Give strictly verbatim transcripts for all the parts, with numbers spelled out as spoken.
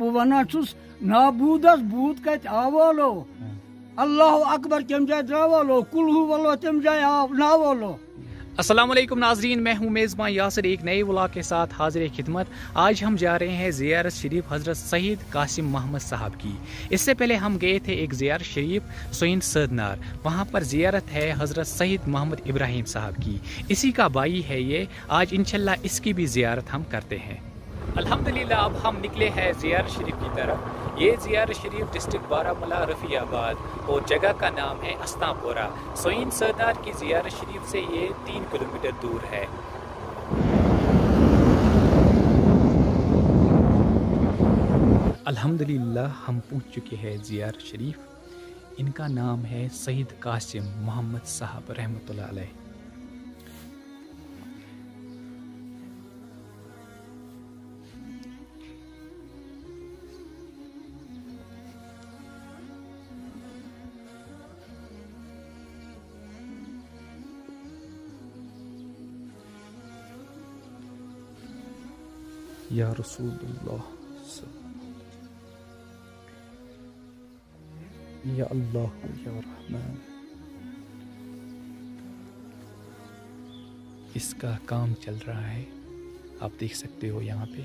بہٕ وَنان چھُس، نابوٗدَس بوٗد کَتہِ آوولو؟ اللہ اکبر کَمہِ جایہِ درٛاوولو؟ قل هو اللہ تَمہِ جایہِ آو ناوولو۔ السلام علیکم ناظرین، میں ہوں میزبان یاسر، ایک نئے ولاگ کے ساتھ حاضر خدمت۔ آج ہم جا رہے ہیں زیارت شریف حضرت سید قاسم محمد صاحب کی۔ اس سے پہلے ہم گئے تھے ایک زیارت شریف سوئن سدنار، وہاں پر زیارت ہے حضرت سید محمد ابراہیم صاحب کی، اسی کا بھائی ہے یہ۔ آج انشاءاللہ اس کی بھی زیارت ہم کرتے ہیں۔ الحمدللہ، اب ہم نکلے ہیں زیارت شریف کی طرف۔ یہ زیارت شریف ڈسٹرکٹ بارہ ملا رفیع آباد اور جگہ کا نام ہے استان پورہ۔ سوئن سردار کی زیارت شریف سے یہ تین کلومیٹر دور ہے۔ الحمدللہ، ہم پہنچ چکے ہیں زیارت شریف۔ ان کا نام ہے سید قاسم محمد صاحب رحمۃ اللہ علیہ۔ یا رسول اللہ، یا اللہ، یا رحمان۔ اس کا کام چل رہا ہے، آپ دیکھ سکتے ہو یہاں پہ۔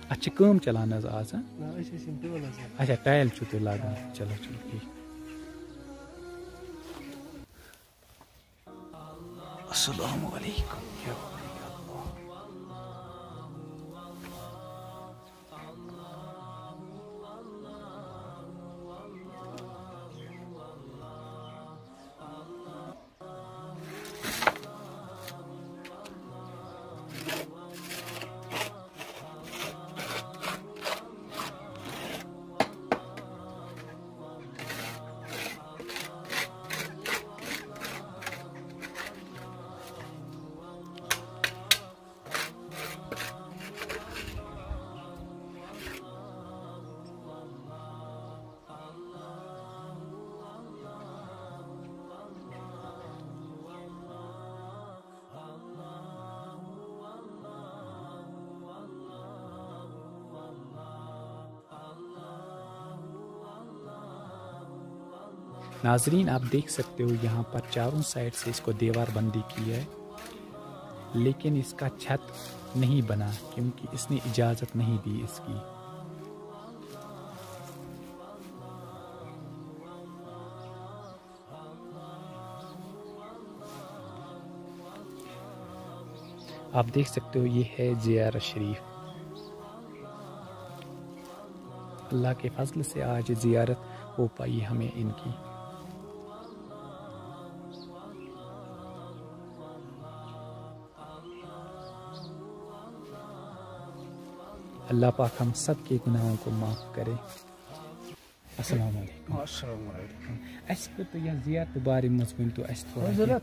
اَتھ چھِ کٲم چلان حظ آز، ہاں؟ نہ، أسۍ ٲسۍ یِم ٹٲل حظ لاگان۔ اچھا، ٹایِل چھِو تُہۍ لاگان۔ چلو، چلو، ٹھیٖک۔ السلام علیکم۔ ناظرین، آپ دیکھ سکتے ہو، یہاں پر چاروں سائیڈ سے اس کو دیوار بندی کی ہے، لیکن اس کا چھت نہیں بنا، کیونکہ اس نے اجازت نہیں دی اس کی۔ آپ دیکھ سکتے ہو، یہ ہے زیارت شریف۔ اللہ کے فضل سے آج زیارت ہو پائی ہمیں ان کی۔ اللہ پاک ہم سب کے گناہوں کو معاف کرے۔ السلام علیکم۔ السلام علیکم۔ اَسہِ کٔرتو یَتھ زیارتہٕ بارے منٛز ؤنۍ تو اَسہِ تھوڑا کینٛہہ۔ حضرت،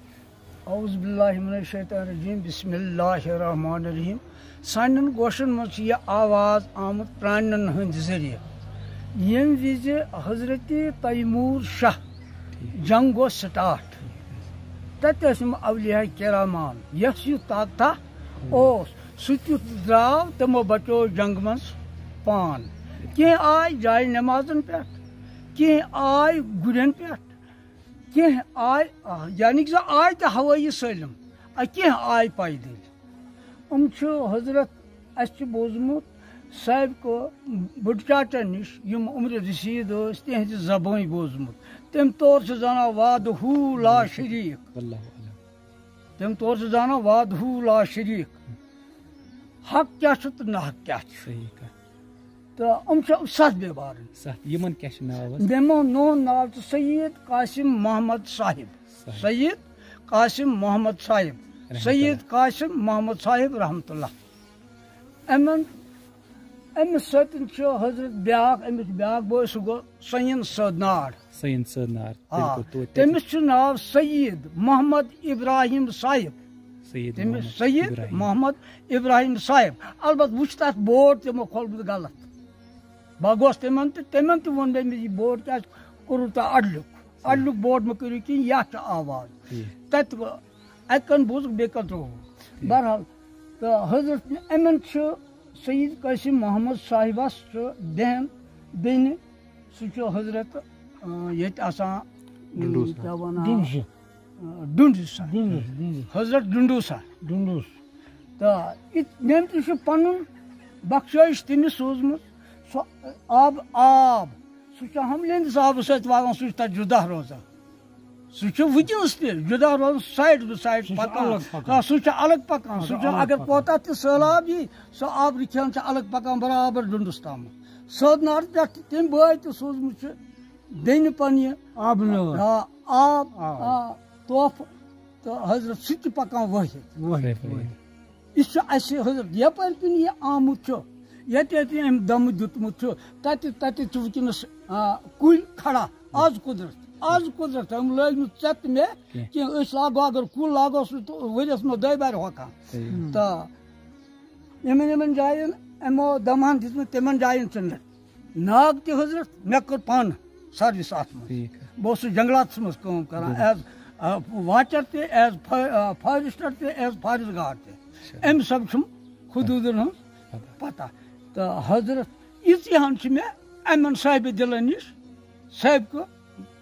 اعوذ باللہ من الشیطان الرجیم، بسم اللہ الرحمن الرحیم۔ سانٮ۪ن گوشن منٛز چھِ یہِ آواز آمٕژ پرٛانٮ۪ن ہٕنٛدِ ذٔریعہٕ، ییٚمہِ وِزِ حضرت تیمور شاہ ٹھیٖک۔ جنگ اوس سٹارٹ، تَتہِ ٲسۍ یِم اولیاء کرامان، یَس یُتھ طاقتہ اوس، سُہ تیُتھ درٛاو، تِمو بچوو جنگ منٛز پان۔ کینٛہہ آے جایہِ نمازن پٮ۪ٹھ، کینٛہہ آے گُرٮ۪ن پٮ۪ٹھ، کینٛہہ آے، آ، یعنی کہِ زن آے تہِ ہوٲیی سٲلِم، آ، کینٛہہ آے پیدل۔ یِم چھِ حضرت، اَسہِ چھُ بوٗزمُت سابقہٕ بٕڈٕ چاچن نِش، یِم عمرِ رسیٖد ٲسۍ، تِہنٛزِ زبٲنۍ بوٗزمُت۔ تِم تور چھِ زانان وعدہوٗ لا شریٖک۔ واللہ اعلم۔ تِم تور چھِ زانان وعدہوٗ لا شریٖک۔ حق کیٛاہ چھُ تہٕ نہ حق کیٛاہ چھُ۔ صحیح کتھ۔ تہٕ یِم چھِ ستھ بیمارن۔ ستھ۔ یِمن کیٛاہ چھُ ناو حظ؟ یِمن، میون ناو چھُ سید قاسم محمد صاحب۔ صاحب۔ سید قاسم محمد صاحب۔ رحمت سید اللہ۔ قاسم محمد صاحب رحمت اللہ۔ یِمن، أمِس سۭتۍ چھُ حضرت بیٛاکھ، أمِس بیٛاکھ بوے، سُہ گوٚو سعید سٲدنار۔ سعید سٲدنار، آ، بِلکُل، توتہِ تٔمِس چھُ ناو سید محمد ابراہیم صاحب۔ سید تٔمِس محمد سید ابراہیم۔ محمد ابراہیم صاحب۔ البتہ وٕچھ تَتھ بورڈ تِمو کھولمُت غلط۔ بہٕ گوس تِمن تہٕ تِمن تہِ ووٚن مےٚ، یہِ بورڈ کیٛازِ کوٚروٕ تۄہہِ اَڈٕلیُک؟ اَڈٕلیُک بورڈ مہٕ کٔرِو کِہیٖنۍ، یَتھ چھِ آواز۔ ٹھیٖک۔ تَتہِ اَتہِ کَن بوٗزُکھ، بیٚیہِ کَن ترٛووُکھ۔ ٹھیٖک۔ بہرحال، تہٕ حضرت یِمن چھُ سید قاسم محمد صاحبس چھُ بیٚہن بیٚنہِ، سُہ چھُ حضرت، آ، ییٚتہِ آسان، ڈُنڈوٗ سا۔ کیٛاہ وَنان؟ ڈُنڈوٗ۔ آ، ڈُنڈوٗ سا۔ ڈُنڈوٗ، ڈُنڈوٗ۔ حضرت ڈُنڈوٗ سا۔ ڈُنڈوٗ۔ تہٕ یہِ، تٔمۍ تہِ چھُ پنُن بخشٲیِش تٔمِس سوٗزمٕژ۔ سُہ آب، آب، سُہ چھُ ہملہٕ ہٕنٛدِس آبس سۭتۍ واتان، سُہ چھُ تتہِ جُدا روزان۔ سُہ چھُ وٕنکیٚنس تہِ جُدا روزان، سایڈ بہ سایڈ سُہ چھُ پکان۔ الگ پکان۔ آ، سُہ چھُ الگ پکان۔ سُہ سُہ چھُ چھُ الگ اگر پکان۔ کوتاہ تہِ سہلاب یی، سُہ آب رِکھیان چھُ الگ پکان برابر ڈُنڈس تام۔ سٲدنار پٮ۪ٹھ تہِ تٔمۍ بٲے تہِ سوٗزمُت چھُ بیٚنہِ پننہِ۔ آبہٕ نٲر۔ آ، آب، آب۔ آ، تحفہٕ تہٕ حضرت سُہ تہِ پکان وٲحد۔ وٲحد، صحیح۔ وٲحد۔ یہِ چھُ اَسہِ حضرت یَپٲرۍ کِنۍ یہِ آمُت چھُ، ییٚتہِ ییٚتہِ أمۍ دَمہٕ دیُتمُت چھُ، تَتہِ، تَتہِ چھُ وٕنکیٚنَس، آ، کُلۍ کھڑا۔ آز قُدرت، آز قُدرت، یِم لٲگۍ نہٕ ژٮ۪تہٕ مےٚ کینٛہہ۔ کینٛہہ۔ أسۍ لاگو، اگر کُل لاگو، سُہ تہٕ ؤریَس منٛز دۄیہِ بارِ ہۄکھان۔ صحیح۔ تہٕ یِمَن، یِمَن جایَن یِمو دَمہٕ ہَن دِژمٕژ، تِمَن جایَن ژھٕنۍ نہٕ۔ ناگ تہِ حضرت، مےٚ کٔر پانہٕ سروِس اَتھ منٛز۔ ٹھیٖک۔ بہٕ اوسُس جنگلاتَس منٛز کٲم کران، بِلکُل۔ ایز، آ، واچر تہِ، ایز فا-، آ، فارسٹر تہِ، ایز فارسٹ گارڈ تہِ۔ اچھا۔ أمۍ سب چھُم حدوٗدن ہٕنٛز پتہ۔ پتہ۔ تہٕ حضرت یِژٕے ہن چھِ مےٚ اَمن صاحبِ دِلن نِش، سٲبقہٕ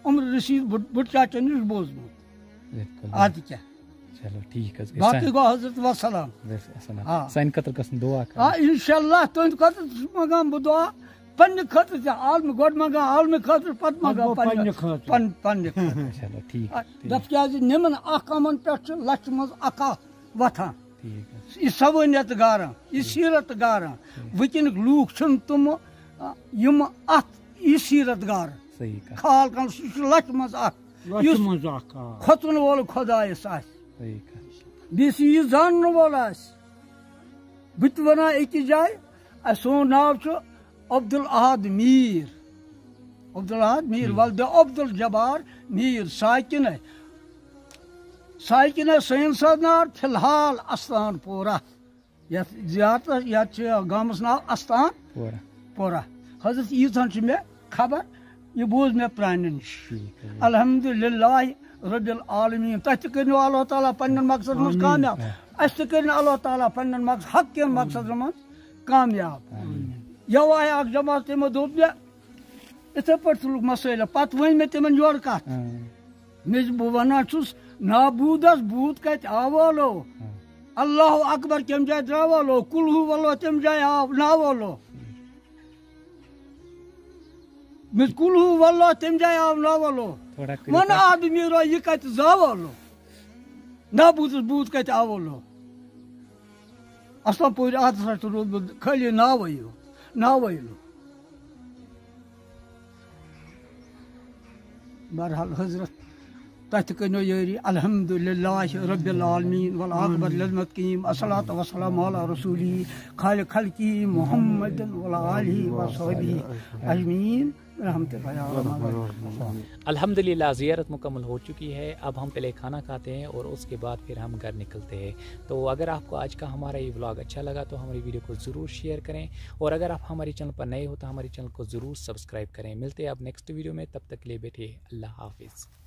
عمر رشید بُٹ-، بُٹ چاچن نِش بوٗزمُت۔ بِلکُل۔ اَدٕ کیٛاہ؟ چلو، ٹھیٖک حظ گٔے۔ باقٕے سا-، گوٚو حضرت وسلام۔ وسلام۔ آ۔ سانہِ خٲطرٕ گژھن دُعا کَرٕنۍ۔ آ، اِنشاءاللہ تُہٕنٛدِ خٲطرٕ تہِ چھُس منٛگان بہٕ دُعا۔ پننہِ خٲطرٕ تہِ، عالمہِ، گۄڈٕ منٛگان عالمہِ خٲطرٕ، پتہٕ پتہٕ منٛگان گوٚو پننہِ، پننہِ خٲطرٕ۔ پن-، پننہِ خٲطرٕ۔ چلو، ٹھیٖک، آ، ٹھیٖک۔ دَپ کیٛازِ نِمن اکھ اَمن پٮ۪ٹھ چھِ لَچھِ منٛز اکھ اکھ وۄتھان۔ ٹھیٖک حظ۔ یہِ سوٲنیت گاران، یہِ سیٖرت گاران۔ ٹھیٖک۔ وٕنکیٚنٕکۍ لوٗکھ چھِنہٕ تِمہٕ، آ، یِم اَتھ یہِ سیٖرت گارٕ۔ صحیح کَتھ۔ خال کَن سُہ چھُ لَچھِ منٛز اَکھ۔ لَچھِ یُس منٛز اَکھ، آ۔ کھۄژُن وول خۄدایَس آسہِ۔ صحیح کَتھ۔ بیٚیہِ سُہ یہِ زانَن وول آسہِ۔ بہٕ تہِ وَنان أکِس جایہِ، اَسہِ سون ناو چھُ عبدالاحد میٖر۔ عبدالاحد میٖر، ٹھیٖک۔ ولدِ عبدالجبار میٖر ساکِنَے۔ ساکِنَے سٲنۍ سٲدنار فی الحال استان پورہ۔ یَتھ زیارتَس، یَتھ چھِ گامَس ناو استان پورہ۔ پورہ۔ حضرت ییٖژہَن چھِ مےٚ خبر، یہِ بوٗز مےٚ پرٛانٮ۪ن نِش۔ ٹھیٖک حظ۔ الحمدللہ رب العالمین۔ تۄہہِ تہِ کٔرِنو اللہ تعالیٰ پنٛنٮ۪ن مقصدَن منٛز آمیٖن۔ کامیاب۔ اَسہِ تہِ کٔرِنۍ اللہ تعالیٰ پنٛنٮ۪ن مقصد، حق کٮ۪ن مقصدَن منٛز کامیاب۔ آمیٖن۔ یَوٕ آیہِ اَکھ جماعت، تِمو دوٚپ مےٚ، یِتھَے پٲٹھۍ تُلُکھ مسٲیلہٕ۔ پَتہٕ ؤنۍ مےٚ تِمَن یورٕ کَتھ۔ آ۔ مےٚ چھِ، بہٕ وَنان چھُس، نابوٗدَس بوٗد کَتہِ آوولو؟ آ۔ اللہ اکبر کَمہِ جایہِ درٛاوولو؟ قل هو اللہ تَمہِ جایہِ آو ناوولو؟ مےٚ قل هو اللہ تَمہِ جایہِ آو ناوولو؟ تھوڑا کٔرِو وَن کَتھ۔ آب میٖرو یہِ کَتہِ زاوولو؟ نابوٗدَس بوٗد کَتہِ آوولو؟ اصلاً پوٗرٕ اَتھ ہسا چھُ روٗدمُت خٲلی ناوٕے یوت، ناوٕے نہٕ۔ بہرحال حضرت، تۄہہِ تہِ کٔرنو یٲری۔ الحمدللہ رب العالمین والعاقبۃ للمتقین، الصلاۃ والسلام علی رسولی خالق خلقی محمد وعلی آلہ وصحبہ اجمعین۔ رحمتک یا ارحم الراحمین۔ الحمدللہ، زیارت مکمل ہو چکی ہے۔ اب ہم پہلے کھانا کھاتے ہیں اور اس کے بعد پھر ہم گھر نکلتے ہیں۔ تو اگر آپ کو آج کا ہمارا یہ ولاگ اچھا لگا تو ہماری ویڈیو کو ضرور شیئر کریں، اور اگر آپ ہمارے چینل پر نئے ہو تو ہمارے چینل کو ضرور سبسکرائب کریں۔ ملتے ہیں اب نیکسٹ ویڈیو میں، تب تک کے لیے بیٹھے، اللہ حافظ۔